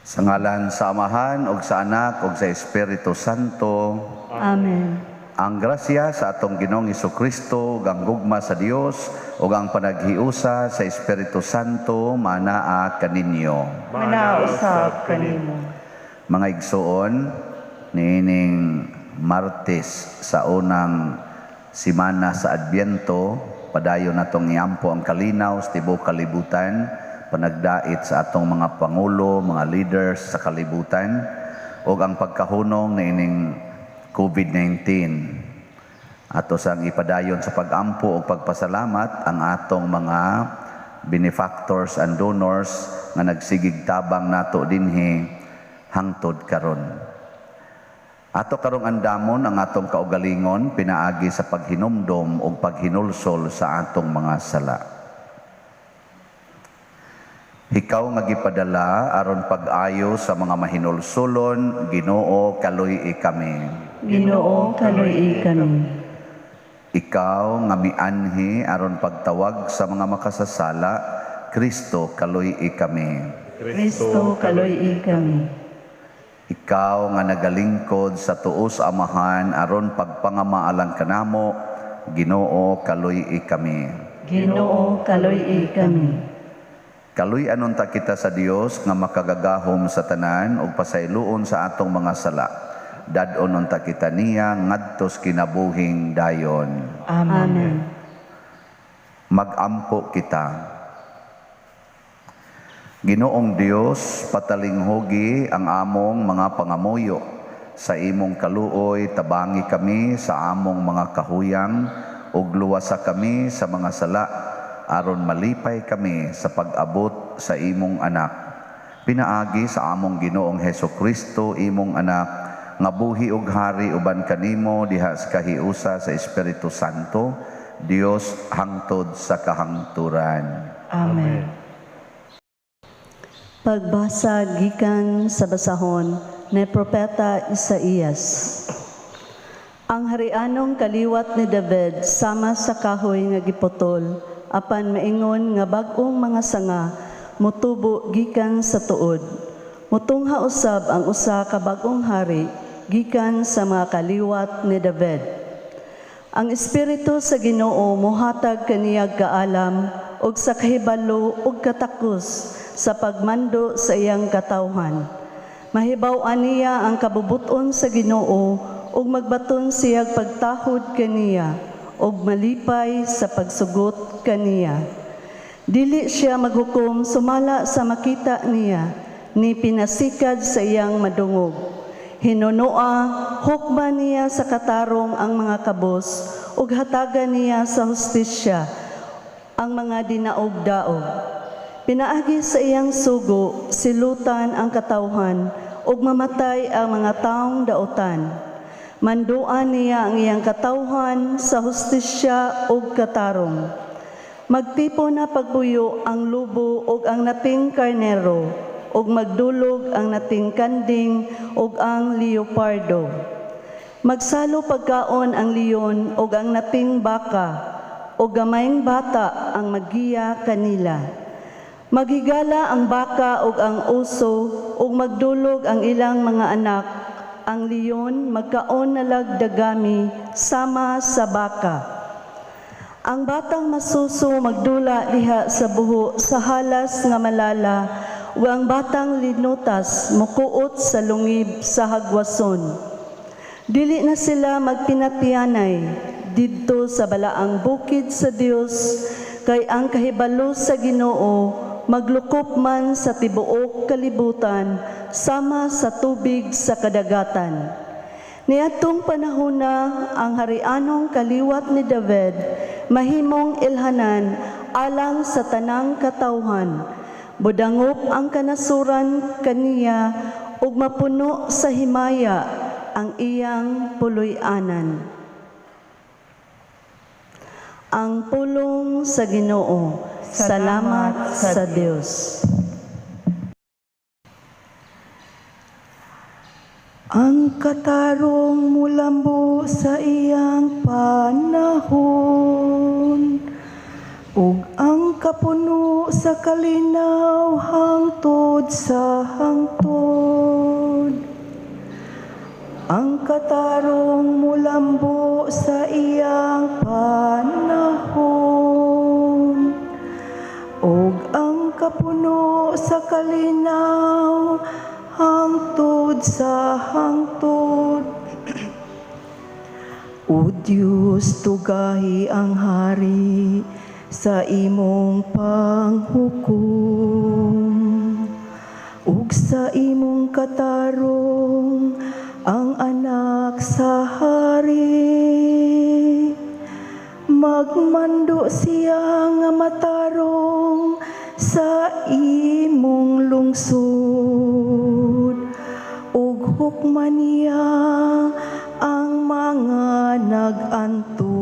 Sa ngalan sa Amahan ug sa Anak ug sa Espiritu Santo. Amen. Ang grasya sa atong Ginoong Kristo ug ang gugma sa Dios ug ang panaghiusa sa Espiritu Santo manaa kaninyo. Manaa usab kanimo. Mga igsoon, niining Martes sa unang simana sa Adbyento, padayon natong iampo ang kalinaw sa tibuok kalibutan, panagdait sa atong mga pangulo, mga leaders sa kalibutan, ug ang pagkahunong niining COVID-19. Ato sang ipadayon sa pag-ampo ug pagpasalamat ang atong mga benefactors and donors nga nagsigig tabang nato dinhi hangtod karon. Ato karong andamon ang atong kaugalingon pinaagi sa paghinumdom ug paghinulsol sa atong mga sala. Hikaw nga gipadala aron pag-ayo sa mga mahinulsolon, Ginoo, kaluy-i kami. Ginoo, kaluy-i kami. Ikaw nga mianhi aron pagtawag sa mga makasasala, Kristo, kaluy-i kami. Kristo, kaluy-i kami. Ikaw nga nagalingkod sa tuo sa Amahan aron pagpangamaalang kanamo, Ginoo, kaluy-i kami. Ginoo, kaluy-i kami. Kaluy-an unta kita sa Dios nga makagagahom sa tanan ug pasayloon sa atong mga sala. Dad-on unta kita niya ngadto sa kinabuhing dayon. Amen. Magampo kita. Ginoong Dios, patalinghugi ang among mga pangamuyo. Sa imong kaluoy, tabangi kami sa among mga kahuyang ug luwasa kami sa mga sala aron malipay kami sa pag-abot sa imong anak. Pinaagi sa among Ginoong Heso Kristo, imong anak, nga buhi ug hari uban kanimo diha sa kahiusa sa Espiritu Santo, Dios hangtod sa kahangturan. Amen. Pagbasa gikan sa basahon ni Propeta Isaías. Ang harianong kaliwat ni David sama sa kahoy nga giputol, apan maingon nga bag-ong mga sanga motubo gikan sa tuod. Mutungha usab ang usa ka bag-ong hari gikan sa mga kaliwat ni David. Ang espiritu sa Ginoo mohatag kaniyag kaalam ug sa kahibalo ug katakos sa pagmando sa iyang katawhan. Mahibaw-an niya ang kabubut-on sa Ginoo ug magbaton siyag pagtahod kaniya ug malipay sa pagsugot kaniya. Dili siya maghukom sumala sa makita niya, ni pinasikad sa iyang madungog. Hinunoa, hukma niya sa katarong ang mga kabos, ug hatagan niya sa hustisya ang mga dinaog-daog. Pinaagi sa iyang sugo, silutan ang katawhan, ug mamatay ang mga taong dautan. Manduan niya ang iyang katawhan sa hustisya ug katarong. Magtipon na pagbuyo ang lobo ug ang nating karnero, ug magdulog ang nating kanding ug ang leopardo. Magsalo pagkaon ang leon ug ang nating baka, ug gamayng bata ang maggiya kanila. Maghigala ang baka ug ang oso, ug magdulog ang ilang mga anak. Ang leon magkaon nalag dagami sama sa baka. Ang batang masuso magdula diha sa buho sa halas nga malala, ug ang batang linutas mukuot sa lungib sa hagwason. Dili na sila magpinatyanay didto sa balaang bukid sa Dios, kay ang kahibalo sa Ginoo maglukop man sa tibuok kalibutan sama sa tubig sa kadagatan. Niadtong panahona ang harianong kaliwat ni David mahimong ilhanan alang sa tanang katawhan. Budangop ang kanasuran kaniya ug mapuno sa himaya ang iyang puloy-anan. Ang pulong sa Ginoo. Salamat sa Dios. Ang katarong mulambo sa iyang panahon, ug ang Ang kapuno sa kalinaw hangtod sa hangtod. Ang katarong mulambo sa iyang panahon, ug ang kapuno sa kalinaw hangtod sa hangtod. O Dios, tugahi ang hari sa imong panghukom, ug sa imong katarong ang anak sa hari. Magmando siya nga matarong sa imong lungsod, ug hukman niya ang mga nag-antos.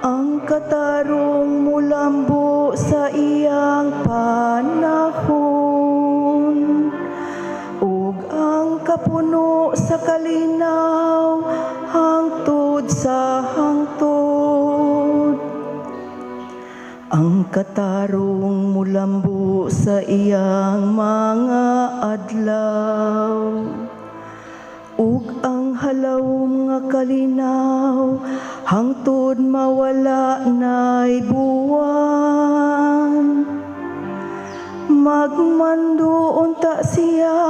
Ang katarong mulambo sa iyang panahon, ug ang kapuno sa kalinaw hangtod sa hangtod. Ang katarong mulambo sa iyang mga adlaw, ug ang halawom nga kalinaw hangtod mawala na'y buwan. Magmando unta siya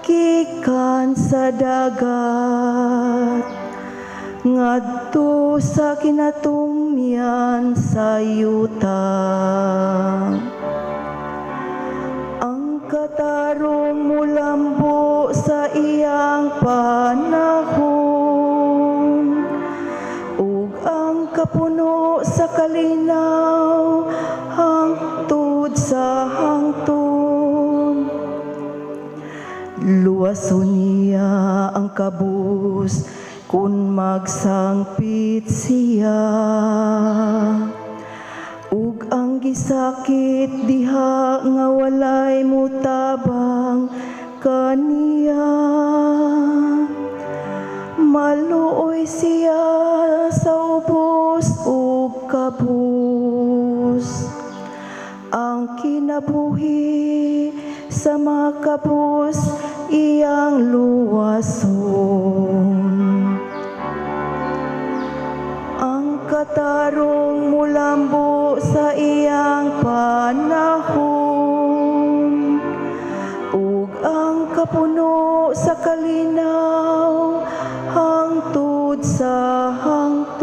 gikan sa dagat ngadto sa kinatumyan sa yuta. Ang katarong mulambo sa iyang panahon, ug ang kapuno sa kalinaw hangtod sa hangtod. Luwason niya ang kabus kung magsangpit siya, ug ang gisakit diha nga walay mutabang kaniya. Maluoy siya sa ubos ug kabus. Ang kinabuhi sa mga kabus iyang luwason. Ang katarong mulambo sa iyang panahon, ug ang kapuno sa kalinaw hangtod sa hangtod.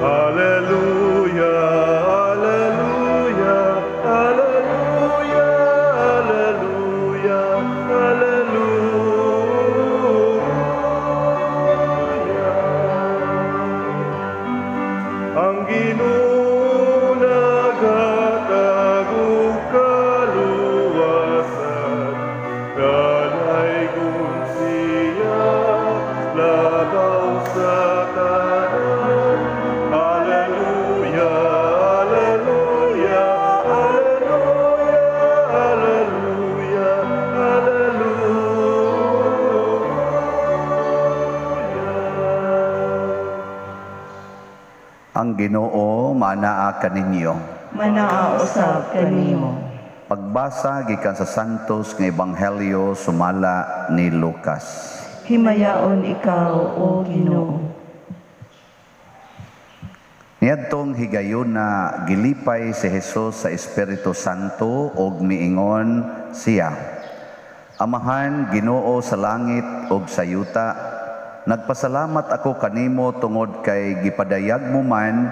Alleluia, alleluia, alleluia, alleluia, alleluia. Ang Ginoo naghatag og kaluwasan, ganaygon siya labaw sa tanan. Alleluia, alleluia, alleluia, alleluia, alleluia. Ang Ginoo manaa kaninyo. Manaa usab kanimo. Pagbasa gikan sa Santos nga Ebanghelyo sumala ni Lucas. Himayaon ikaw, o Ginoo. Niadtong higayuna gilipay si Jesus sa Espiritu Santo og miingon siya, Amahan, Ginoo sa langit ug sa yuta, nagpasalamat ako kanimo tungod kay gipadayag mo man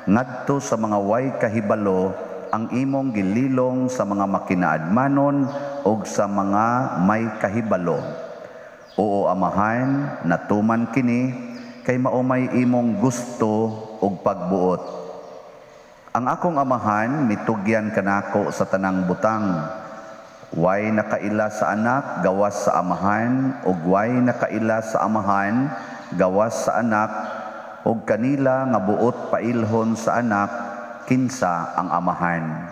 ngadto sa mga way kahibalo ang imong gililong sa mga makinaadmanon ug sa mga may kahibalo. Oo, Amahan, natuman kini kay mao may imong gusto ug pagbuot. Ang akong amahan mitugyan kanako sa tanang butang. Way nakaila sa anak gawas sa amahan, ug way nakaila sa amahan gawas sa anak, ug kanila nga buot pailhon sa anak kinsa ang amahan.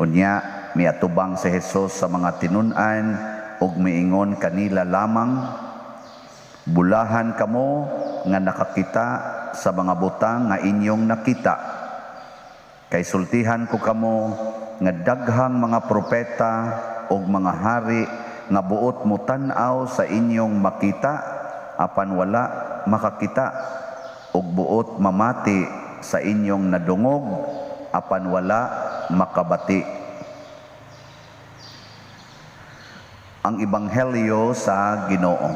Unya miatubang si Jesus sa mga tinun-an ug miingon kanila lamang, "Bulahan kamo nga nakakita sa mga butang nga inyong nakita. Kay sultihan ko kamo nga daghang mga propeta ug mga hari nga buot motan-aw sa inyong makita apan wala makakita, ug buot mamati sa inyong nadungog apan wala makabati." Ang Ebanghelyo sa Ginoo.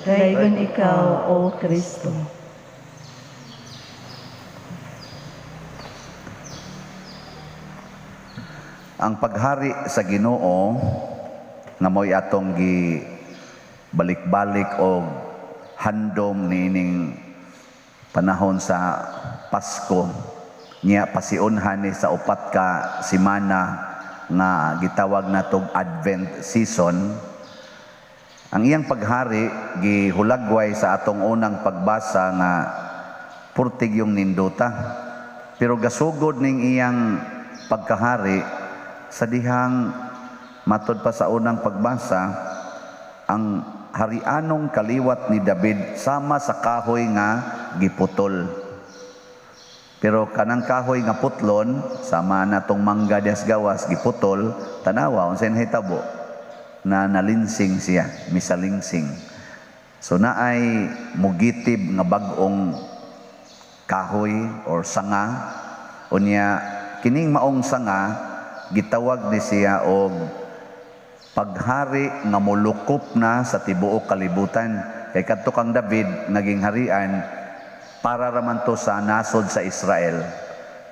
Daygon ikaw, O Kristo. Ang paghari sa Ginoo nga mo'y atong gi balik-balik og handom niining panahon sa Pasko, niya pasiunhan ni sa 4 ka semana nga gitawag natog Advent season. Ang iyang paghari gihulagway sa atong unang pagbasa nga purtig yung nindota, pero gasugod ning iyang pagkahari sa dihang matod pa sa unang pagbasa, ang harianong kaliwat ni David sama sa kahoy nga giputol. Pero kanang kahoy nga putlon, sama na tong mangga dias gawas giputol, tanawa unsay nahitabo? Na nalinsing siya, misalingsing. So naay mugitib nga bag-ong kahoy or sanga, unya kining maong sanga gitawag ni siya og paghari nga molukop na sa tibuok kalibutan. Kay kadto kang David naging harian para raman to sa nasod sa Israel,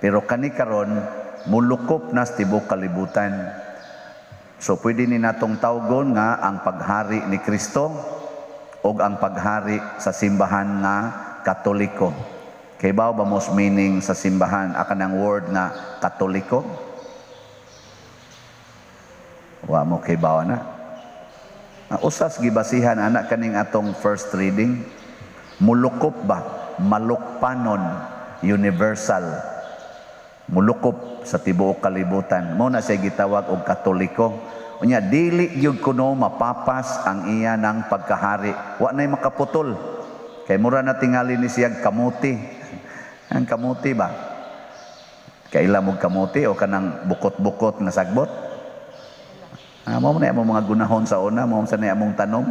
pero kani karon molukop na sa tibuok kalibutan. So pwede ni natong tawgon nga ang paghari ni Kristo og ang paghari sa simbahan nga Katoliko. Kay bawo ba most meaning sa simbahan akan ang word nga Katoliko? Wa mo kay bawo na. Usas gibasihan anak kaning atong first reading. Mulukop ba? Malukpanon, universal. Mulukop sa tibuok kalibutan. Mao na siya gitawag og Katoliko. Unya dili gyud kuno mapapas ang iya ng pagkahari. Wa nay makaputol. Kay mura na tingali ni siya kamuti. Ang kamuti ba? Kaila mo kamuti o kanang bukot-bukot nga sagbot? Mao na among mga gunahon sa una, mao sa na among tanom.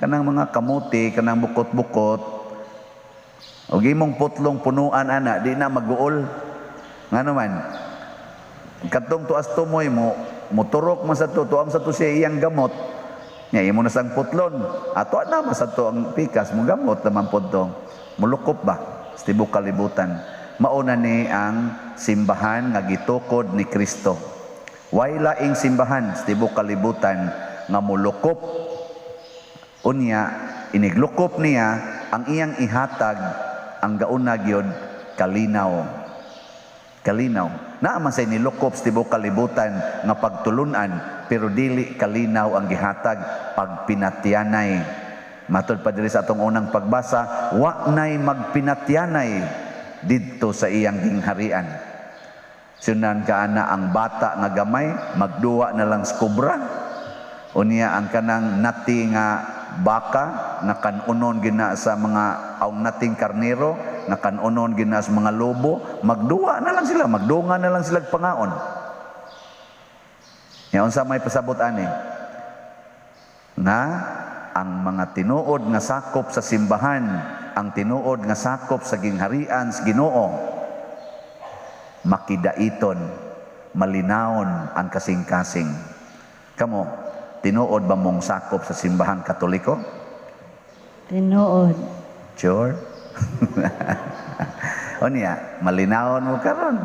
Kanang mga kamuti, kanang bukot-bukot. Og imong putlong punuan ana, di na maguol. Ngano man? Kadtong tuas tumoy mo, moturok man sa to, tuam sa to siya iyang gamot. Nya imo na sang putlon. Ato na man sa to ang pikas mo gamot naman pod to. Mulukop ba sa tibuok kalibutan. Mauna ni ang simbahan nga gitukod ni Kristo. Way laing simbahan sa tibuok kalibutan nga mulukop. Unya iniglukop niya ang iyang ihatag ang gauna gyud kalinaw. Kalinaw. Naa man say nilukop sa tibuok kalibutan nga pagtulunan, pero dili kalinaw ang gihatag pagpinatyanay. Matod pa diri sa atong unang pagbasa, wa nay magpinatyanay didto sa iyang gingharian. Sunan ka ana ang bata nga gamay magduwa na lang sa kobra. Unya ang kanang nati nga baka nga kanunon gina sa mga aw nating karnero nga kanunon gina sa mga lobo, magduwa na lang sila, magdunga na lang sila pangaon. Nya unsa may pasabot ani? Nga ang mga tinuod nga sakop sa simbahan, ang tinuod nga sakop sa gingharian sa Ginoo, makidaiton, malinawon ang kasing-kasing. Kamo, tinuod ba mong sakop sa simbahang Katoliko? Tinuod. Sure? O niya, malinawon mo karon.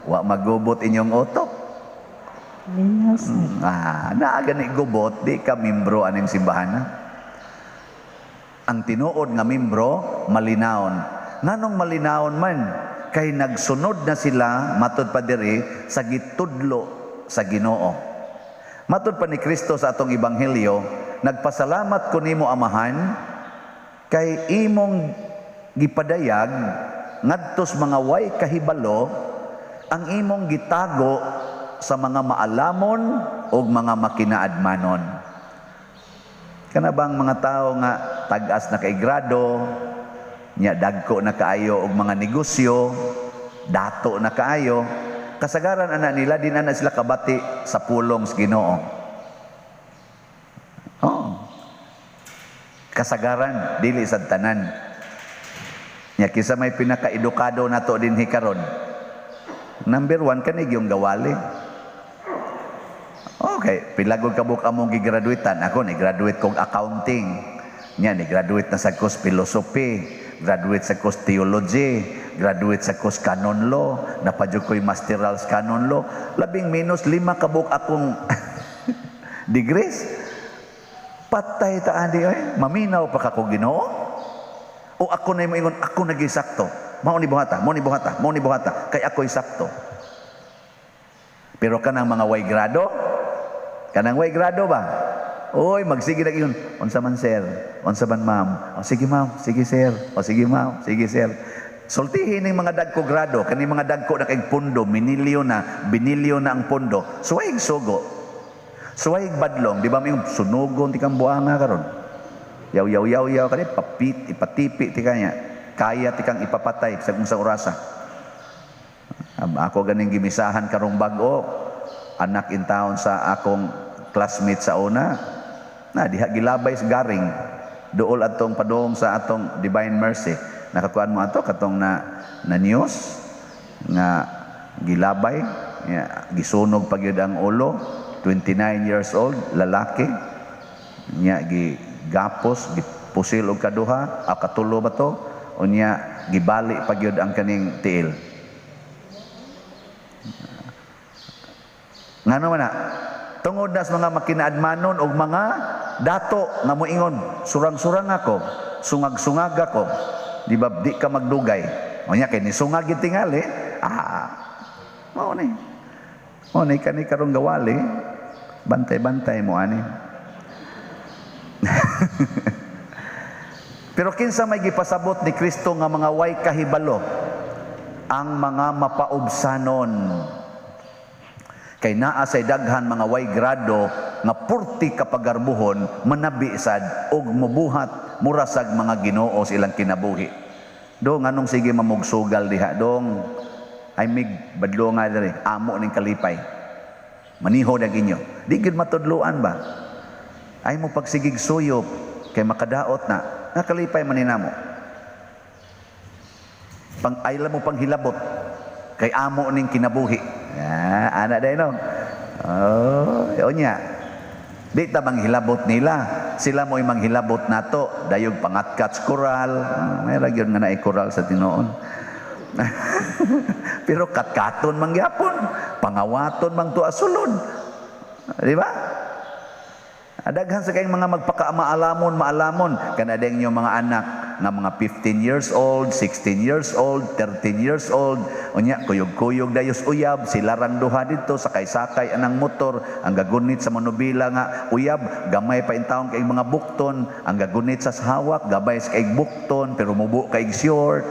Wa magubot inyong utok. Linaw sad. Naa gani gubot, di ka membro aning simbahan na. Ang tinuod nga membro, malinawon. Nganong malinawon man? Kay nagsunod na sila, matod pa diri, sa gitudlo sa Ginoo. Matod pa ni Kristo sa atong ebanghelyo, nagpasalamat ko nimo Amahan kay imong gipadayag ngadtos mga way kahibalo ang imong gitago sa mga maalamon ug mga makinaadmanon. Kana bang mga tao nga tag-as na kay grado, nya dagko na kaayo og mga negosyo, dato na kaayo, kasagaran ana nila di na sila kabati sa pulong sa Ginoo. Oh. Kasagaran dili sad tanan. Nya kinsa may pinakaedukado nato dinhi karon? Number 1 kani yung gawali. Okay, pila gud kabuk among gigraduatean? Ako ni graduate kog accounting. Nya ni graduate na sa kos philosophy, graduate sa kos theology, graduate sa kos canon law, napadyo ko'y masteral sa canon law. Labing minus 5 kabuk akong degrees. Patay ta ani oy, maminaw pa ka ko Ginoo. O ako na moingon, ako nagi sakto. Mao ni buhata, mao ni buhata, mao ni buhata, kay ako'y sakto. Pero kanang mga way grado, kanang way grado ba? Oy, magsige na yun. Unsa man sir? Unsa man ma'am? O sige ma'am, sige sir. O sige ma'am, sige sir. Sultihin ning mga dagko grado, kani mga dagko na kay pundo, minilyo na, binilyo na ang pondo. Suway sugo. Suway badlong, di ba may sunugon ti kang buanga karon? Yaw yaw yaw yaw kani papit ipatipi ti kanya. Kaya ti kang ipapatay sa kung sa orasa. Ako ganing gimisahan karong bag-o, anak in town sa akong classmate sa una, na diha gilabay sa garing dool atong padung sa atong Divine Mercy. Nakakuan mo ato katong na news nga gilabay, ya, gisunog pa gyud ang ulo, 29 years old lalaki, nya gigapos, gipusil og kaduha, aw katulo ba to, unya gibali pa gyud ang kaning tiil. Ngano man na? Tungod na sa mga makinaadmanon og mga dato nga moingon, surang-surang ako, sungag-sungag ako, di ba di ka magdugay. Unya kay nisungag gyud tingali, mao ni. Mao ni kani karong gawali, bantay-bantay mo ani. Pero kinsa may gipasabot ni Kristo nga mga way kahibalo? Ang mga mapaubsanon. Kay naa say daghan mga way grado nga purti kapagarbuhon manabi sad og mobuhat murasag mga Ginoo sa ilang kinabuhi. Dong anong sige mamugsugal diha dong ay mig badlo nga diri amo ning kalipay. Maniho na inyo. Di gyud matudloan ba? Ay mo pagsigig suyop kay makadaot na nakalipay man ninamo. Pang ayla mo panghilabot kay amo ning kinabuhi. Ah, ana day no. Oh, unya. Di ta manghilabot nila. Sila mo'y manghilabot nato. Dayog pangatkat koral. May ra gyud nga naay koral sa tinuon. Pero katkaton man gyapon, pangawaton man tuwa sulod. Di ba? Daghan sa kayong mga magpakaalamon, maalamon kana dayong inyong mga anak nga mga 15 years old, 16 years old, 13 years old, unya kuyog-kuyog dayos uyab, sila rang duha didto sakay-sakay anang motor, ang gagunit sa manubila nga uyab, gamay pa intawon kay mga bukton, ang gagunit sa hawak, gabay sa kay bukton, pero mubo kay short.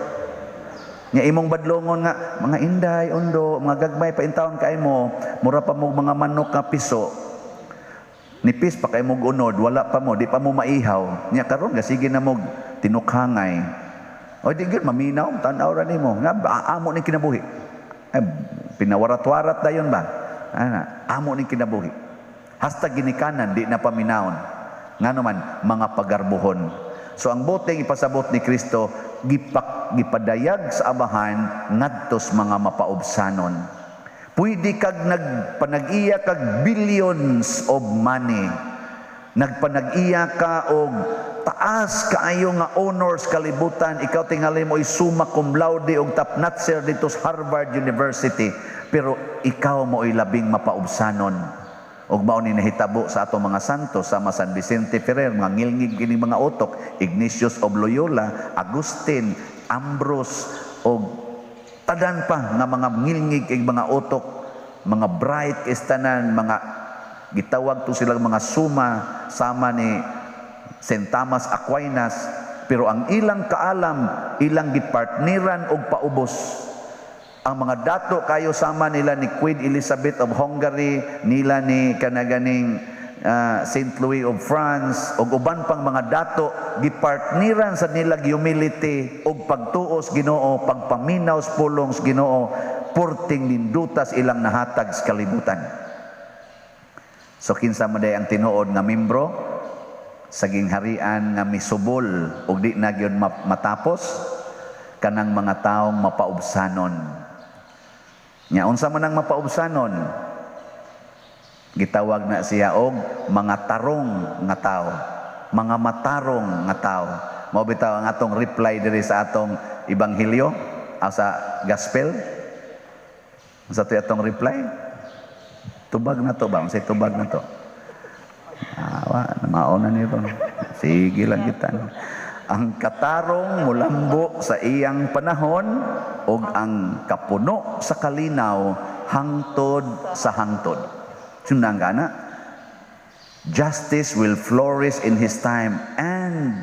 Nya imong badlongon nga mga inday, ondo, mga gagmay pa intawon kay mo, mura pa mo mga manok nga piso. Nipis pa kay mog unod, wala pa mo, di pa mo maihaw. Nya karon gasige na mog tinukhangay. O di gyud maminaw, tan-aw ra nimo. Nga amo ning kinabuhi. Ay, pinawarat-warat dayon ba? Ana, amo ning kinabuhi. Hasta ginikanan di na paminawon. Ngano man mga pagarbuhon. So ang boteng ipasabot ni Kristo gipadayag sa Amahan ngadtos mga mapaubsanon. Pwede kag nagpanag-iya kag billions of money. Nagpanag-iya ka og taas kaayo nga honors kalibutan. Ikaw tingali mo summa cum laude og top notcher dito sa Harvard University. Pero ikaw mo'y labing mapaubsanon. Og mao ni nahitabo sa atong mga santo sama San Vicente Ferrer, mga ngilngig kini mga utok, Ignatius of Loyola, Agustin, Ambrose og tadan pa nga mga ngilngig kay mga utok, mga bright istanan, mga gitawag to silang mga suma sama ni Saint Thomas Aquinas, pero ang ilang kaalam, ilang gipartneran og paubos. Ang mga dato kayo sama nila ni Queen Elizabeth of Hungary, nila ni kanaganing St. Louis of France ug uban pang mga dato, gipartneran sa nila humility ug pagtuos Ginoo, pagpaminaw sa pulong sa Ginoo, purting nindutas ilang nahatag sa kalibutan. So kinsa man day ang tinuod nga membro sa gingharian nga misubol ug di na gyud matapos? Kanang mga taong mapaubsanon. Nya unsa man ang mapaubsanon? Gitawag na siya og mga tarong nga tao, mga matarong nga tao. Mao bitaw ang atong reply diri sa atong ebanghelyo, sa gospel. Sa to atong reply? Tubag na to ba? Unsay tubag na to? Ah, wa, mao na ni ron. Sige lang kita. Ang katarong mulambo sa iyang panahon ug ang kapuno sa kalinaw hangtod sa hangtod. Sundan ka na. Justice will flourish in his time and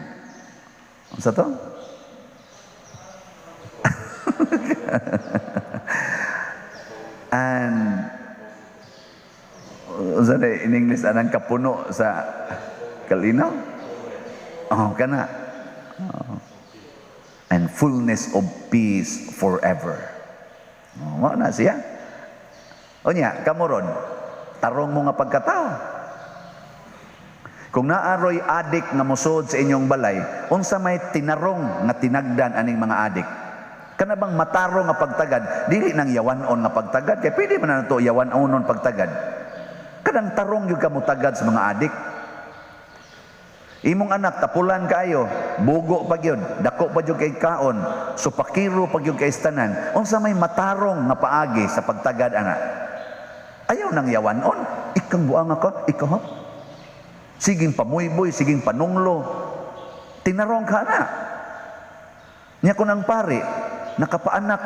unsa to? And unsa na in English anang kapuno sa kalinaw? Oh, kana. Oh. And fullness of peace forever. Oh, mao na siya. Unya, kamoron, tarong mo nga pagkatao. Kung naaroy adik nga mosod sa inyong balay, unsa may tinarong nga tinagdan aning mga adik? Kana bang matarong nga pagtagad, dili nang yawan-on nga pagtagad, kay pwede man na nato yawan-onon pagtagad. Kanang tarong gyud ka motagad sa mga adik. Imong anak tapulan kaayo, bugo pa gyud, dako pa gyud kay kaon, supakiro pa gyud kay tanan. Unsa may matarong nga paagi sa pagtagad ana? Ayaw nang yawan-on, ikang buanga ka, ikaw ha? Siging pamuyboy, siging panunglo. Tinarong ka na. Nya kun ang pari nakapaanak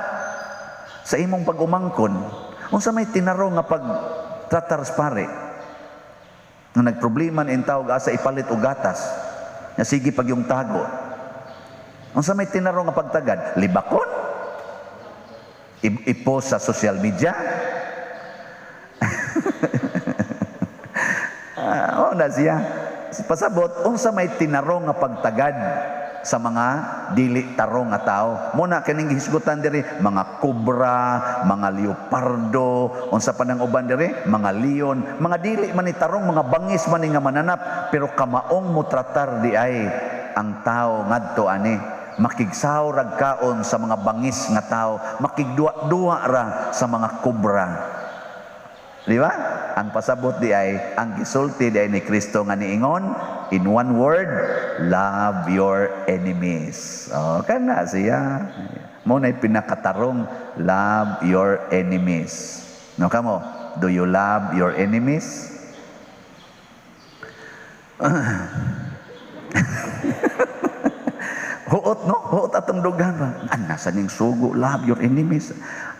sa imong pag-umangkon, unsa may tinarong nga pagtratar sa pari? Nga nagproblema in tawag asa ipalit og gatas, nga sige pag yung tago. Unsa may tinarong nga pagtagad? Libakon? I-post sa social media? Oh na siya. Pasabot, unsa may tinarong nga pagtagad sa mga dili tarong nga tao. Muna kining gihisgutan diri mga kobra, mga leopardo, unsa pa nang uban diri, mga leon, mga dili man ni tarong, mga bangis man ni nga mananap, pero kamaong motratar di ay ang tao ngadto ani. Makigsaw rag kaon sa mga bangis nga tao, makigduwa-duwa ra sa mga kobra. Di ba? Ang pasabot di ay, ang gisulti di ay ni Kristo nga niingon, in one word, love your enemies. Oh, kana siya. Mo na'y pinakatarong, love your enemies. No, kamo, do you love your enemies? Huot, no? Huot atong dughan ba? Nasa ning sugo, love your enemies.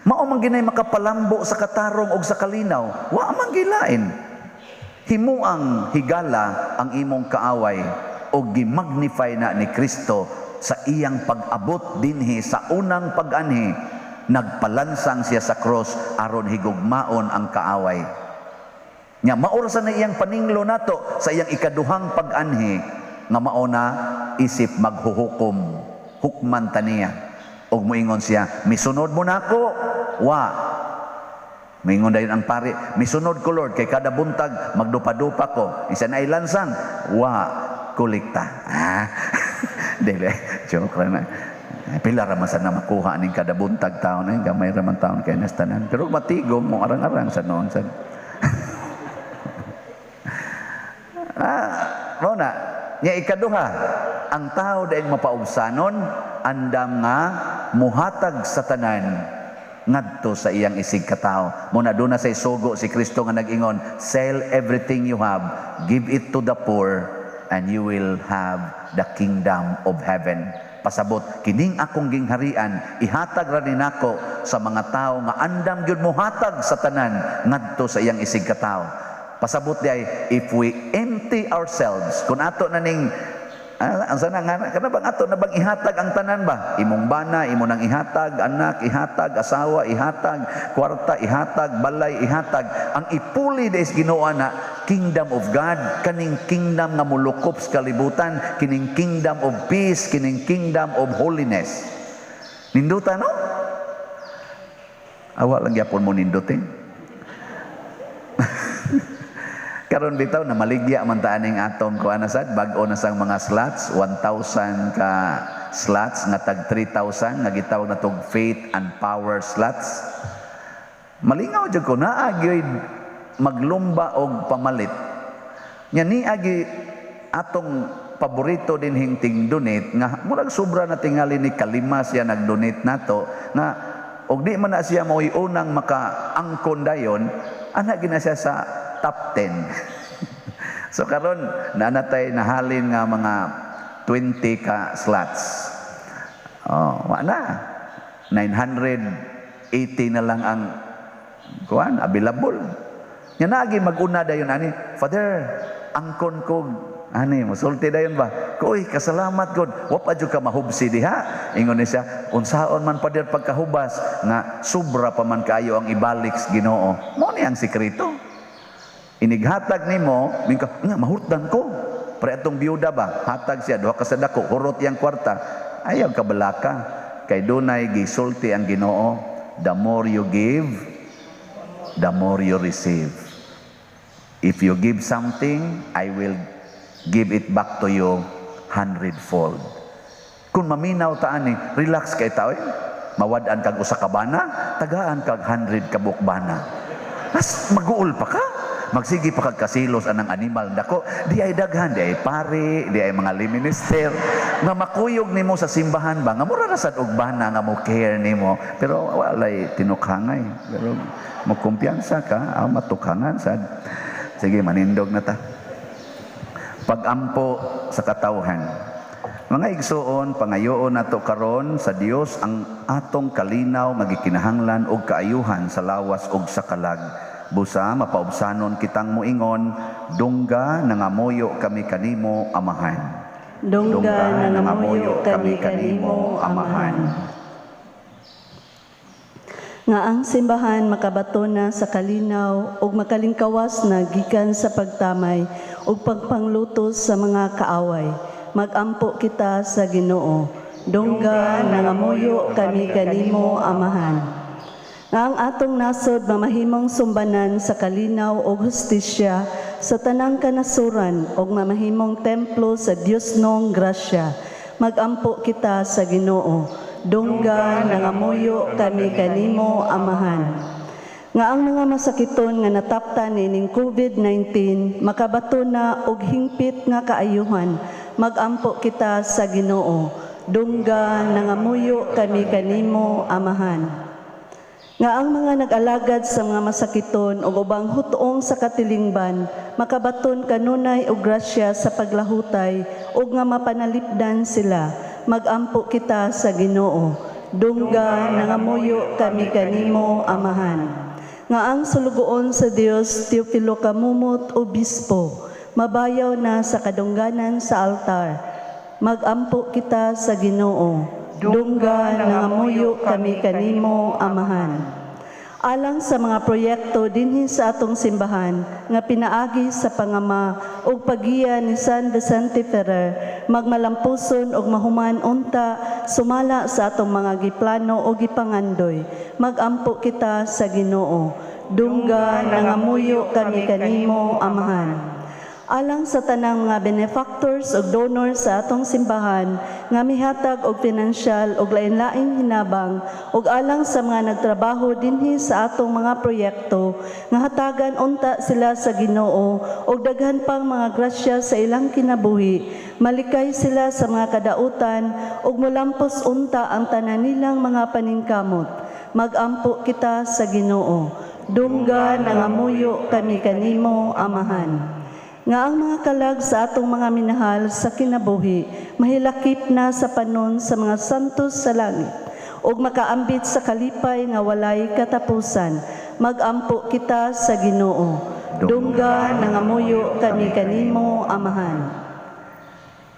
Mao man ginay makapalambo sa katarong og sa kalinaw, wa man gilain. Himuang higala ang imong kaaway og gimagnify na ni Kristo sa iyang pag-abot dinhi sa unang pag-anhi. Nagpalansang siya sa cross aron higugmaon ang kaaway. Nya mao ra sa na iyang paninglo nato sa iyang ikaduhang pag-anhi nga mao na isip maghuhukom, hukman ta niya. Og moingon siya, misunod mo nako? Wa. Moingon dayon ang pari, misunod ko Lord, kay kada buntag magdupa-dupa ko. Isa na ilansang, wa, kolekta. Ah. Dili, joke ra na. Pila ra man sa na makuha ning kada buntag taon eh, gamay ra man taon kay nastanan. Pero matigom mo arang-arang sa noon sa. Mao na. Nya ikaduha, ang tao daig mapaubsanon, andam nga muhatag sa tanan ngadto sa iyang isig katao. Muna doon na say sugo si Kristo nga nag-ingon, sell everything you have, give it to the poor, and you will have the kingdom of heaven. Pasabot, kining akong gingharian, ihatag ra ni nako sa mga tao nga andam gyud muhatag sa tanan ngadto sa iyang isig katao. Pasabot di ay, if we empty ourselves, kung ato na ning Ah, ang sana nga kana bang ato na bang ihatag ang tanan ba? Imong bana imo nang ihatag, anak ihatag, asawa ihatag, kwarta ihatag, balay ihatag. Ang ipuli des Ginoo na kingdom of God, kaning kingdom nga molukop sa kalibutan, kining kingdom of peace, kining kingdom of holiness. Ninduta, no? Awa lang gyapon mo nindutin. Karon bitaw na maligya man ta aning atong kuan na sad, bag-o na sang mga slots, 1,000 ka slots nga tag 3,000 nga gitawag natog faith and power slots. Malingaw jud ko naa gyud maglumba og pamalit. Nya niagi atong paborito dinhing ting-donate nga murag sobra na tingali ni kalima siya nag-donate nato nga og di man na siya mao'y unang makaangkon dayon, ana gina siya sa top 10. So karon naanatay nahalin nga mga 20 ka slots. Oh, wa na. 980 na lang ang kuan available. Nya naagi mag-una dayon ani, "Father, angkon ko ani," musulti dayon ba? "Uy, kasalamat God. Wa pa jud ka mahubsi diha." Ingon ni siya, "Unsaon man, Father, pagkahubas nga sobra pa man kaayo ang ibalik sa Ginoo." Mo ni ang sikreto. Inighatag nimo, mingka, nga mahurtan ko. Pre atong biyuda ba, hatag siya duha ka sadako, hurot iyang kwarta. Ayaw kabalaka. Kay dunay gisulti ang Ginoo, "The more you give, the more you receive. If you give something, I will give it back to you hundredfold." Kung maminaw ta ani, relax kay tao. Eh. Mawad-an kag usa ka bana, tagaan kag 100 ka bana. Mas maguol pa ka. Magsige pa kag kasilos anang animal dako, di ay daghan, di ay pari, di ay mga minister nga makuyog nimo sa simbahan ba nga mura ra sad og bana nga mo care nimo, pero walay tinukhangay, pero mo kumpiyansa ka, ah, matukhangan sad. Sige, manindog na ta. Pagampo sa katawhan. Mga igsuon, pangayoon nato karon sa Dios ang atong kalinaw nga gikinahanglan og kaayuhan sa lawas ug sa kalag. Busa mapaubsanon kitang moingon, "Dungga, nangamuyo kami kanimo, Amahan." Dungga, nangamuyo kami kanimo, Amahan. Nga ang simbahan makabato na sa kalinaw ug makalingkawas na gikan sa pagtamay ug pagpanglutos sa mga kaaway. Magampo kita sa Ginoo. Dungga, nangamuyo kami kanimo, Amahan. Nga ang atong nasod mamahimong sumbanan sa kalinaw ug hustisya sa tanang kanasuran ug mamahimong templo sa Dios nong grasya. Magampo kita sa Ginoo. Dungga, nangamuyo kami kanimo, Amahan. Nga ang mga masakiton nga nataptan nining COVID-19 makabato na og hingpit nga kaayuhan. Magampo kita sa Ginoo. Dungga, nangamuyo kami kanimo, Amahan. Nga ang mga nag-alagad sa mga masakiton ug ubang hutoong sa katilingban makabaton kanunay og grasya sa paglahutay ug nga mapanalipdan sila. Magampo kita sa Ginoo. Dungga, nangamuyo kami kanimo, Amahan. Nga ang sulugoon sa Dios Teofilo Camomot, Obispo, mabayaw na sa kadungganan sa altar. Magampo kita sa Ginoo. Dungga, nangamuyo kami kanimo, Amahan. Alang sa mga proyekto dinhi sa atong simbahan nga pinaagi sa pangama ug pagiya ni San Vicente Ferrer, magmalampuson ug mahuman unta sumala sa atong mga giplano o gipangandoy. Magampo kita sa Ginoo. Dungga, nangamuyo kami kanimo, Amahan. Alang sa tanang mga benefactors ug donors sa atong simbahan nga mihatag og pinansyal ug lain-laing hinabang ug alang sa mga nagtrabaho dinhi sa atong mga proyekto, nga hatagan unta sila sa Ginoo og daghan pang mga grasya sa ilang kinabuhi, malikay sila sa mga kadautan ug molampos unta ang tanan nilang mga paningkamot. Magampo kita sa Ginoo. Dungga, nangamuyo kami kanimo, Amahan. Nga ang mga kalag sa atong mga minahal sa kinabuhi mahilakip na sa panon sa mga santos sa langit ug makaambit sa kalipay nga walay katapusan. Magampo kita sa Ginoo. Dungga, nangamuyo kami kanimo, Amahan.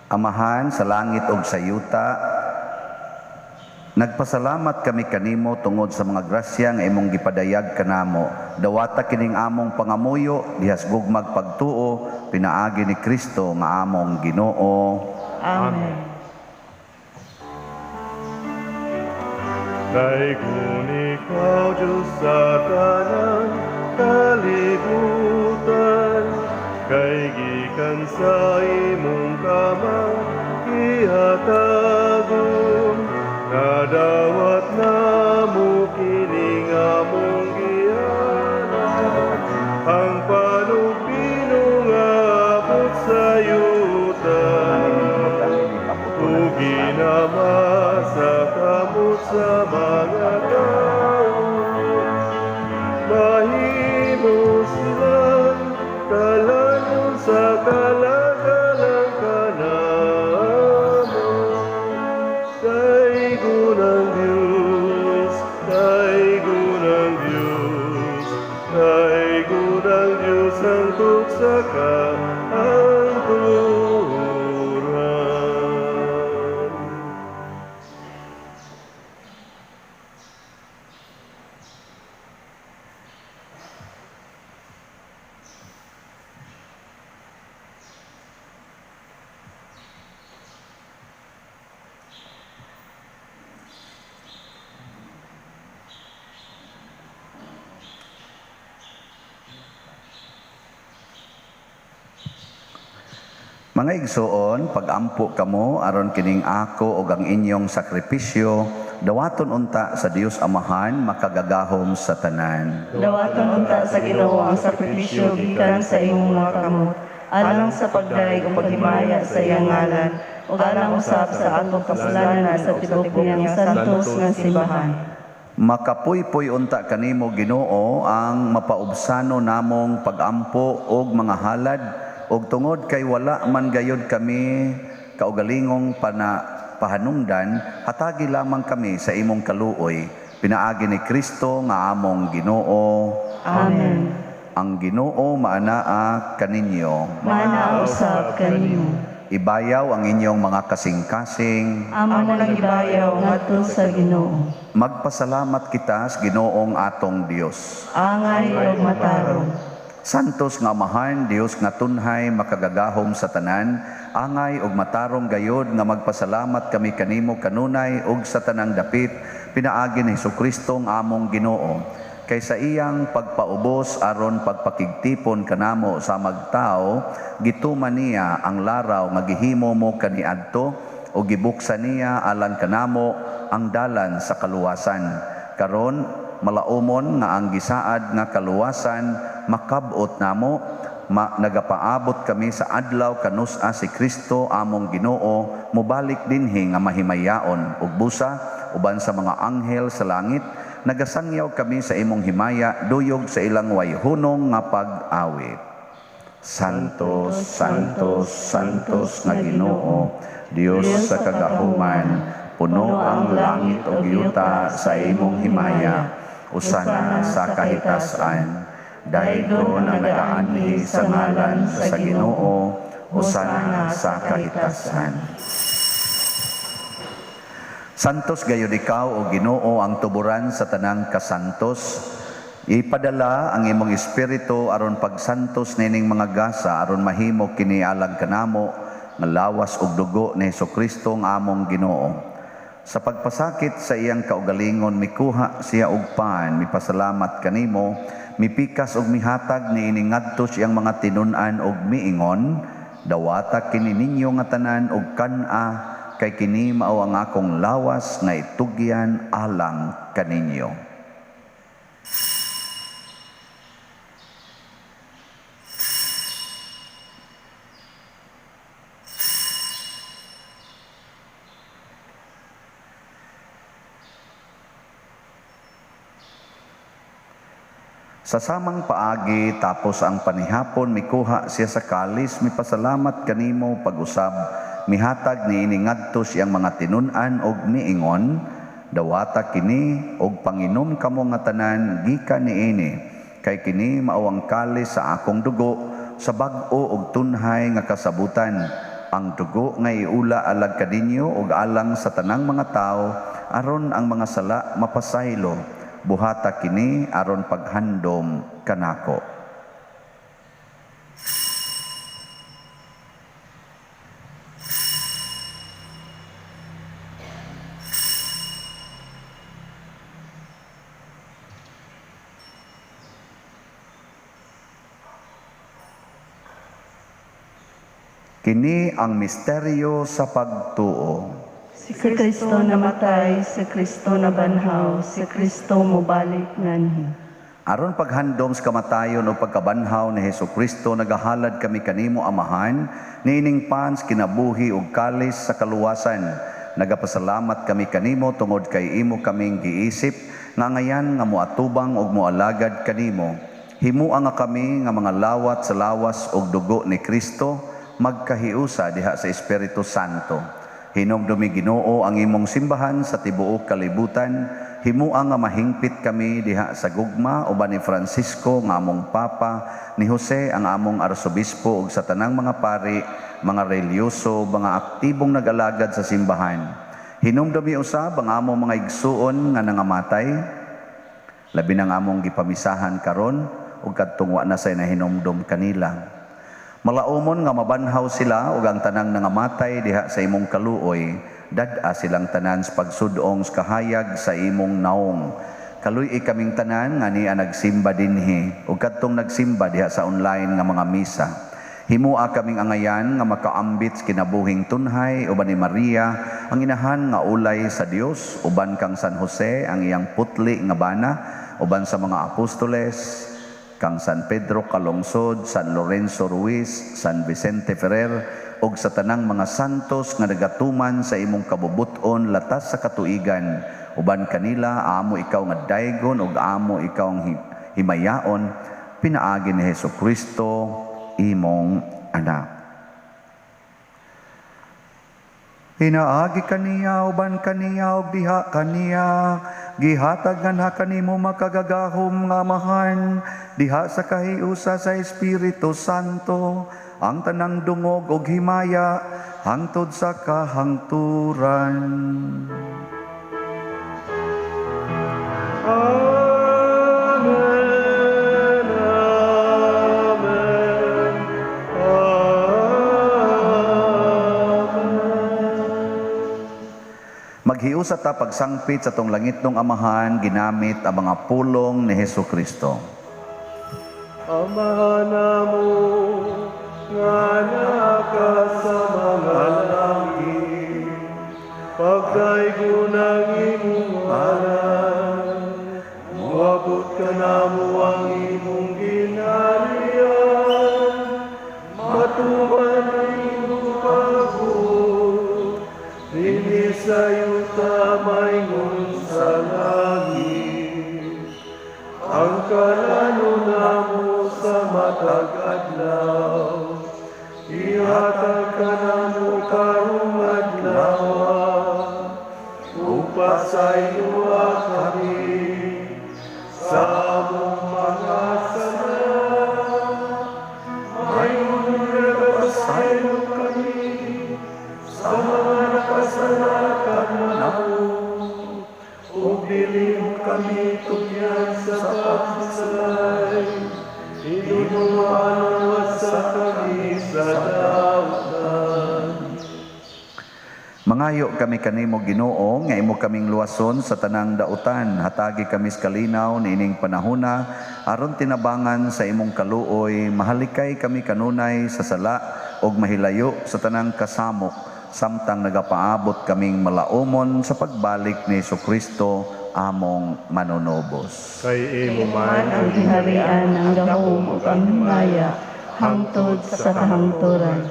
Amahan sa langit ug sa yuta, nagpasalamat kami kanimo tungod sa mga grasya nga imong gipadayag kanamo. Dawata kining among pangamuyo dihas gugmag pagtuo pinaagi ni Kristo nga among Ginoo. Amen. Daygon ikaw, Diyos, sa tanang kalibutan, kay gikan sa imong kamang gihatagon, nadawat namo kining among gihalad, ang panugpino nga abot sa yuta, ug ginama sa kamot sa mga tao. Mahimo silang kalanon sa kalagalang kanamo. Daygon ang Diyos, daygon ang Diyos, daygon ang Diyos hangtod sa kahangturan. Mga igsoon, pagampo kamo aron kining ako ug ang inyong sakripisyo, dawaton unta sa Dios Amahan makagagahom sa tanan. Dawaton unta sa Ginoo ang sakripisyo gikan sa imong mga kamot, alang sa pagdayeg ug paghimaya sa iyang ngalan, ug alang usab sa atong kasalanan sa tibuok niyang santos nga simbahan. Makapuypoy unta kanimo Ginoo ang mapaubsano namong pagampo og mga halad, ug tungod kay wala man gayod kami kaugalingong pahanungdan, hatagi lamang kami sa imong kaluoy, pinaagi ni Kristo nga among Ginoo. Amen. Ang Ginoo maanaa kaninyo. Maanaa usab kanimo. Ibayaw ang inyong mga kasing-kasing. Amo nang ibayaw ngadto sa Ginoo. Magpasalamat kita sa Ginoong atong Dios. Angay ug matarong. Santos nga Amahan, Dios nga tunhay makagagahom sa tanan, angay ug matarong gayod nga magpasalamat kami kanimo kanunay ug sa tanang dapit, pinaagi ni Hesukristo ang among Ginoo. Kay sa iyang pagpaubos aron pagpakigtipon kanamo sa magtao, gituman niya ang laraw nga gihimo mo kaniadto o gibuksan niya alang kanamo ang dalan sa kaluwasan. Karon malaumon nga ang gisaad nga kaluwasan makabot namo, nagapaabot kami sa adlaw kanus-a si Kristo among Ginoo mobalik dinhi nga mahimayaon ug busa uban sa mga anghel sa langit. Nagasangyaw kami sa imong himaya duyog sa ilang wayhunong nga pag-awit. Santo, Santo, Santos nga Ginoo, Dios sa kagahuman, puno ang langit ug yuta sa imong himaya, usana sa kahitasan. Daygon ang nagaanhi sa ngalan sa Ginoo, usana sa kahitasan. Santos gayud ikaw o Ginoo ang tuburan sa tanang kasantos. Ipadala ang imong espiritu aron pagsantos nining mga gasa aron mahimo kini alang kanamo nga lawas ug dugo ni Hesukristo ang among Ginoo. Sa pagpasakit sa iyang kaugalingon mikuha siya og pan, mipasalamat kanimo, mipikas og mihatag niini ngadto siyang mga tinun-an og miingon, dawata kini ninyo nga tanan og kan-a kay kini mao ang akong lawas nga itugyan alang kaninyo. Sa samang paagi tapos ang panihapon mikuha siya sa kalis, mipasalamat kanimo pag-usab, mihatag niini ngadto siyang mga tinun-an og miingon, dawata kini og panginom kamo nga tanan gikan niini, kay kini mao ang kalis sa akong dugo sa bag-o og tunhay nga kasabutan, Ang dugo nga iula alag kaninyo ug alang sa tanang mga tawo aron ang mga sala mapasaylo. Buhata kini aron paghandom kanako. Kini ang misteryo sa pagtuo. Si Kristo namatay, si Kristo nabanhaw, si Kristo mobalik nganhi. Aron paghandom sa kamatayon o pagkabanhaw ni Hesukristo, nagahalad kami kanimo Amahan, niining pans kinabuhi ug kalis sa kaluwasan. Nagapasalamat kami kanimo tungod kay imo kaming giisip, nga ngayan nga moatubang ug moalagad kanimo. Himua nga kami nga mga lawat sa lawas ug dugo ni Kristo, magkahiusa diha sa Espiritu Santo. Hinumdumi Ginoo ang imong simbahan sa tibuok kalibutan. Himua nga mahingpit kami diha sa gugma uban ni Francisco nga among Papa, ni Jose ang among Arsobispo ug sa tanang mga pari, mga relihiyoso, mga aktibong nag-alagad sa simbahan. Hinumdumi usab ang among mga igsuon nga nangamatay, labi nang among gipamisahan karon ug kadtong wa na say nahinumdum kanila. Malaumon nga mabanhaw sila ug ang tanang nangamatay diha sa imong kaluoy, dad-a silang tanan sa pagsudong sa kahayag sa imong naong. Kaluy-i kaming tanan nga niya nagsimba dinhi ug kadtong nagsimba diha sa online nga mga misa. Himua kaming angayan nga makaambit sa kinabuhing tunhay uban ni Maria ang inahan nga ulay sa Dios, uban kang San Jose ang iyang putli nga bana, uban sa mga apostoles, kang San Pedro Calungsod, San Lorenzo Ruiz, San Vicente Ferrer, ug sa tanang mga santos nga nagatuman sa imong kabubuton latas sa katuigan. Uban kanila amo ikaw nga daygon ug amo ikaw ang himayaon, pinaagi ni Hesukristo imong anak. Pinaagi kaniya, uban kaniya, ug diha kaniya, gihatag nganha kanimo makagagahom nga Amahan, diha sa kahiusa sa Espiritu Santo, ang tanang dungog ug himaya, hangtod sa kahangturan. Amen, amen, amen. Maghiusa ta pagsangpit sa tong langitnong Amahan, ginamit ang mga pulong ni Hesukristo. Amahan namo nga naa sa mga langit, pagdaygon ang imong ngalan, moabot kanamo ang imong ginharian, matuman ang imong pagbuot, dinhi sa yuta maingon sa langit. Ang kalano namo sa matag adlaw, ihatag kanamo karong adlaw, ug pasayloa kami sa among mga sala, maingon nagpasaylo kami sa mga nakasala kanamo, ug dili mo kami tugyan sa pagsalay, inunuan sa kami sa dautan. Mangayo kami kanimo Ginoo nga imo kaming luwason sa tanang dautan, hatagi kami sa kalinaw niining panahona aron tinabangan sa imong kaluoy, mahalikay kami kanunay sa sala ug mahilayo sa tanang kasamok, samtang nagapaabot kaming malaumon sa pagbalik ni Hesukristo among manunubos. Kay imo man ang gingharian, ang gahom ug ang himaya, hangtod sa kahangturan.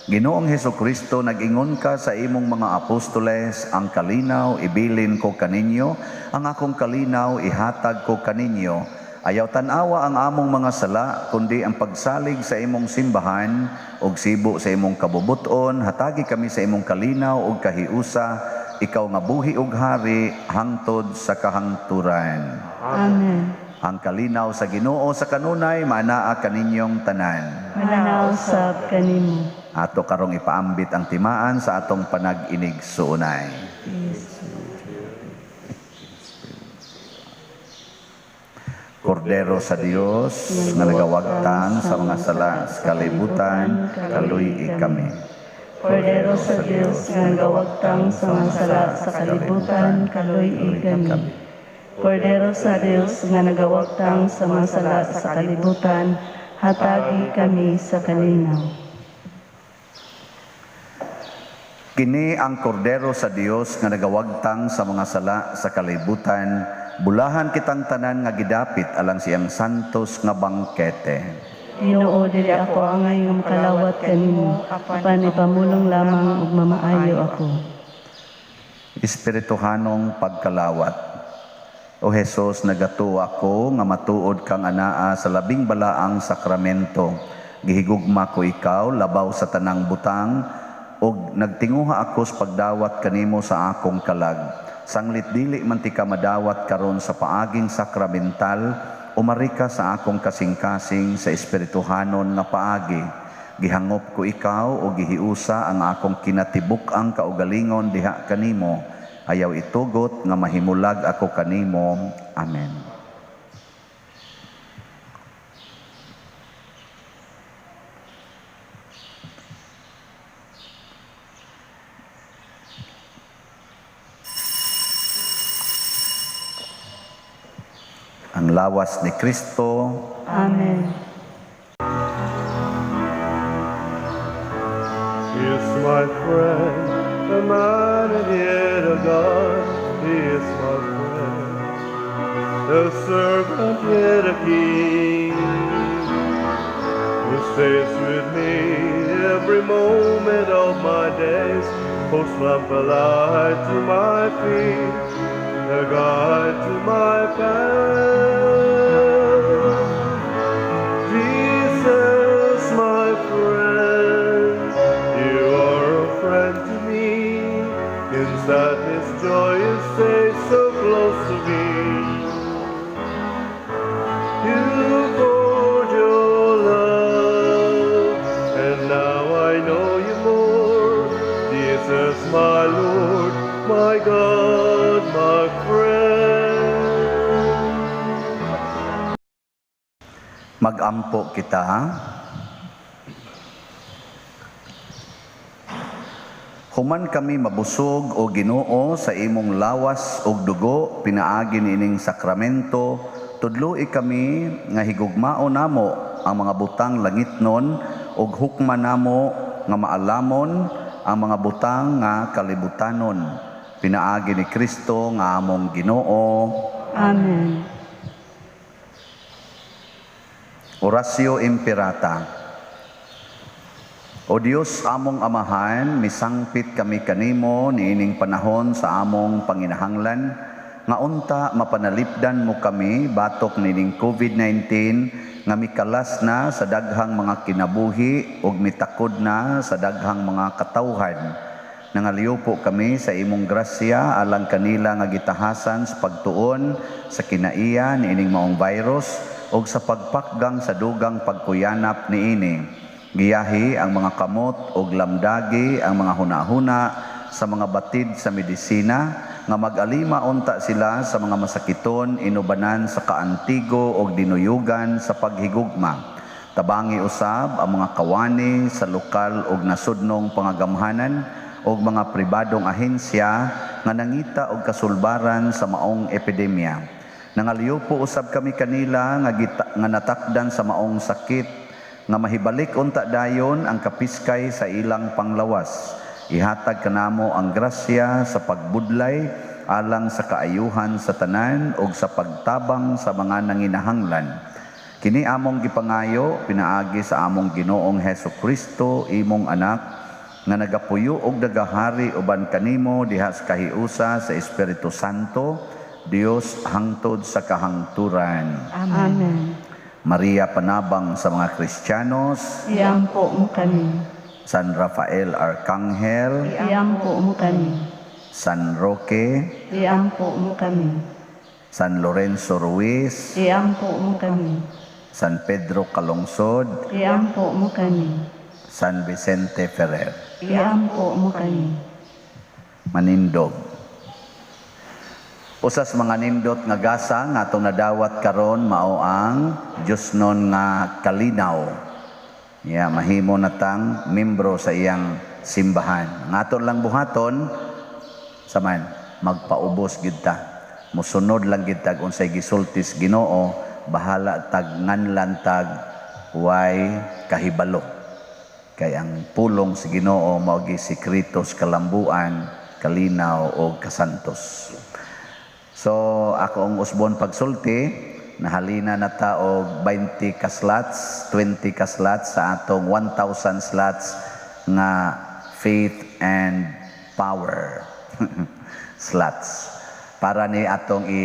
Ginoong Hesukristo, nag-ingon ka sa imong mga apostoles, ang kalinaw ibilin ko kaninyo, ang akong kalinaw ihatag ko kaninyo. Ayaw tan-awa ang among mga sala, kundi ang pagsalig sa imong simbahan ug sibo sa imong kabubuton, hatagi kami sa imong kalinaw ug kahiusa, ikaw nga buhi ug hari hangtod sa kahangturan. Amen. Ang kalinaw sa Ginoo sa kanunay maanaa kaninyong tanan. Manaa usab kanimo. Ato karong ipaambit ang timaan sa atong panag-inigsuonay. Kordero sa Dios nga nagawagtang sa mga sala sa kalibutan, kaluy-i kami. Kordero sa Dios nga nagawagtang sa mga sala sa kalibutan, kaluy-i kami. Kordero sa Dios nga nagawagtang sa mga sala sa kalibutan, hatagi kami sa kalinaw. Kini ang kordero sa Dios nga nagawagtang sa mga sala sa kalibutan, bulahan kitang tanan nga gidapit alang siyang santos nga bangkete. Ginoo, dili ako angay nga makalawat kanimo, apan ipamulong lamang ug mamaayo ako. Espirituhanong pagkalawat. O Hesus, nagatuo ako nga matuod kang anaa sa labing balaang sakramento. Gihigugma ko ikaw labaw sa tanang butang ug nagtinguha ako sa pagdawat kanimo sa akong kalag. Sanglit dili man ti ka madawat karon sa paaging sakramental, umari ka sa akong kasing-kasing sa espirituhanon nga paagi. Gihangop ko ikaw o gihiusa ang akong kinatibuk-ang kaugalingon diha kanimo. Ayaw itugot nga mahimulag ako kanimo. Amen. Ang lawas ni Kristo. Amen. He is my friend, a man and yet a God. He is my friend, a servant yet a king, who stays with me every moment of my days, holds lamp a light to my feet, a guide to my path. Jesus, my friend, you are a friend to me. In sadness, joy, you stay so close to me. You poured your love, and now I know you more. Jesus, my Lord, my God, my friend. Magampo kita. Human kami mabusog o Ginoo sa imong lawas ug dugo pinaagi niining sakramento, tudloi kami nga higugmao namo ang mga butang langitnon ug hukma namo nga maalamon ang mga butang nga kalibutanon. Pinaagi ni Kristo nga among Ginoo. Amen. Oratio Imperata. O Dios among Amahan, misangpit kami kanimo niining panahon sa among panginahanglan nga unta mapanalipdan mo kami batok niining COVID-19 nga mikalas na sa daghang mga kinabuhi ug mitakod na sa daghang mga katawhan. Nangaliw po kami sa imong grasya alang kanila nga gitahasan sa pagtuon sa kinaiya niining maong virus ug sa pagpakgang sa dugang pagkuyanap niini. Giyahi ang mga kamot ug lamdagi ang mga hunahuna sa mga batid sa medisina nga mag-alima unta sila sa mga masakiton inubanan sa kaantigo ug dinuyugan sa paghigugma. Tabangi usab ang mga kawani sa lokal ug nasudnong pangagamhanan ug mga pribadong ahensya nga nangita og kasulbaran sa maong epidemya. Nangaliw po usab kami kanila nga natakdan sa maong sakit nga mahibalik unta dayon ang kapiskay sa ilang panglawas. Ihatag kanamo ang grasya sa pagbudlay alang sa kaayuhan sa tanan ug sa pagtabang sa mga nanginahanglan. Kini among gipangayo pinaagi sa among Ginoong Hesus Kristo, imong anak, nga nagapuyo og nagahari uban kanimo diha sa kahiusa sa Espiritu Santo, Dios hangtod sa kahangturan. Amen. Maria panabang sa mga Kristiyanos, Iampo mo kami. San Rafael Arcangel, Iampo mo kami. San Roque, Iampo mo kami. San Lorenzo Ruiz, Iampo mo kami. San Pedro Calungsod, Iampo mo kami. San Vicente Ferrer. Iampo mo kami. Manindog. Usas mga nindot nga gasa nga atong nadawat karon mao ang Diyosnon nga kalinaw. Ya, mahimo na tang membro sa iyang simbahan. Nga aton lang buhaton saman magpaubos gid ta. Mosunod lang gid tag unsay gisultis Ginoo, bahala tag nganlan tag way kahibalo. Kay ang pulong sa Ginoo mao gi sekretos kalambuan, kalinaw og kasantos. So ako ang usbon pagsulti, nahalina na ta og 20 ka slots, 20 ka slots sa atong 1,000 slots nga faith and power slots. Para ni atong i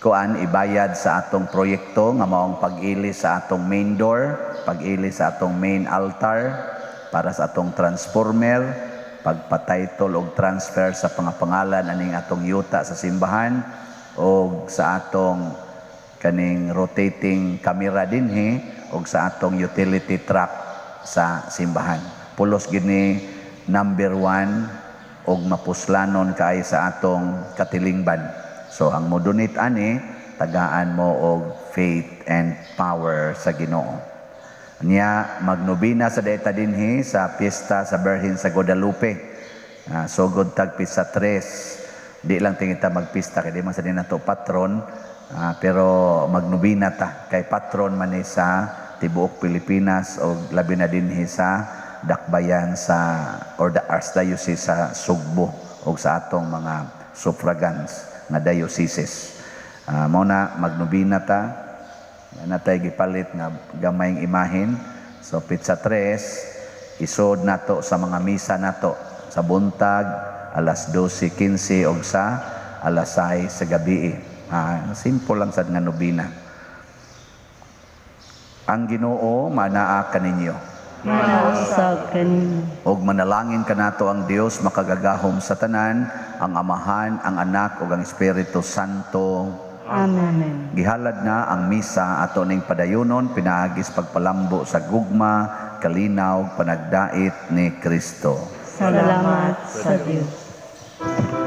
kuan ibayad sa atong proyekto nga maong pag-ili sa atong main door, pag-ili sa atong main altar, para sa atong transformer, pagpatitle og transfer sa pangapangalan aning atong yuta sa simbahan og sa atong kaning rotating camera dinhi og sa atong utility truck sa simbahan. Pulos gid ni number 1 og mapuslanon kay sa atong katilingban. So ang mo-donate ani tagaan mo og faith and power sa Ginoo. Niya magnobina sa dayta dinhi sa piyesta sa Birhen sa Guadalupe. Sugod tag pista 3. Di lang tingin ta magpista kay di man sa din nato patron, pero magnobina ta kay patron man ni sa tibuok Pilipinas og labi na dinhi sa dakbayan sa or the Archdiocese sa Sugbo og sa atong mga suffragans nga dioceses. Mao na magnobina ta. Natay gipalit nga gamayng imahin. So pitsa 3 isod nato sa mga misa nato sa buntag alas 12:15 og sa alas 6 sa gabi. Simple lang sad nga nobina. Ang Ginoo manaa kaninyo. Manausab kaninyo. Og manalangin kanato ang Dios makagagahom sa tanan, ang Amahan, ang Anak ug ang Espiritu Santo. Amen. Gihalad na ang misa ato ning padayunon pinaagis pagpalambo sa gugma, kalinaw, panagdait ni Kristo. Salamat sa Dios.